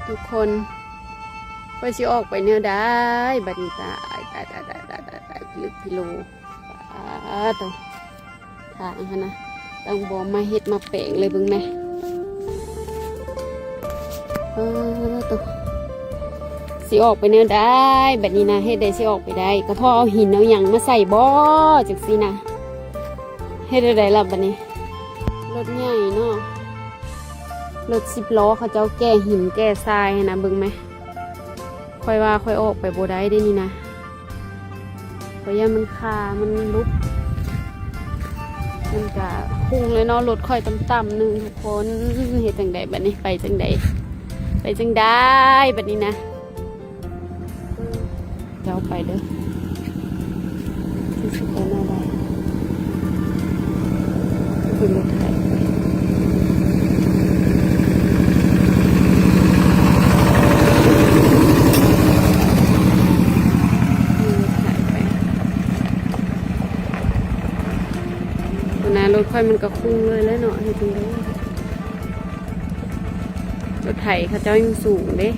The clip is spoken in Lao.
ທຸກຄົນ ຂ້ອຍຊິອອກໄປແນວໃດບັດນີ້? ຕາຍ ຕາຍ ຕາຍ ຕາຍ ຕາຍ ຕາຍ ພິລຶກພິໂລ ປາໂຕ ທາງຫັ້ນນະ ຕ້ອງບໍ່ມາເຮັດມາແປງເລີຍ ເບິ່ງແດ່ ເອີ ໂຕ ຊິອອກໄປແນວໃດບັດນີ້ນະ? ເຮັດໃດຊິອອກໄປໄດ້? ກໍພໍເອົາຫີນເອົາຫຍັງມາໃສ່ບໍ ຈັ່ງຊີ້ນະ? ເຮັດແນວໃດລະບັດນີ້? ລົດໃຫຍ່ເນາະ ລົດສິບລໍ້ເຂົາເຈົ້າແກ່ຫີນແກ່ຊາຍຫັ້ນນະ ເບິ່ງແມ ຂ້ອຍວ່າຂ້ອຍອອກໄປບໍ່ໄດ້ເດ້ນີ້ນະ ຂ້ອຍຢ້ານມັນຄາ ມັນຫຼຸດ ມັນກະຄຸ່ງເລີຍເນາະ ລົດຂ້ອຍຕ່ຳໆໜຶ່ງ ທຸກຄົນ ເຮັດຈັ່ງໃດບັດນີ້? ໄປຈັ່ງໃດ? ໄປຈັ່ງໃດບັດນີ້ນະ? ເຈົ້າໄປເດີ ຊິໄປແນວໃດ? ຂຶ້ນລົດໄຖໄປ ຂຶ້ນລົດໄຖໄປ ໂອ້ ນະ ລົດຂ້ອຍມັນກໍຄຸ່ງເລີຍແຫຼະເນາະ ເຮັດຈັ່ງໃດ? ລົດໄຖເຂົາເຈົ້າຍັງສູງເດ້.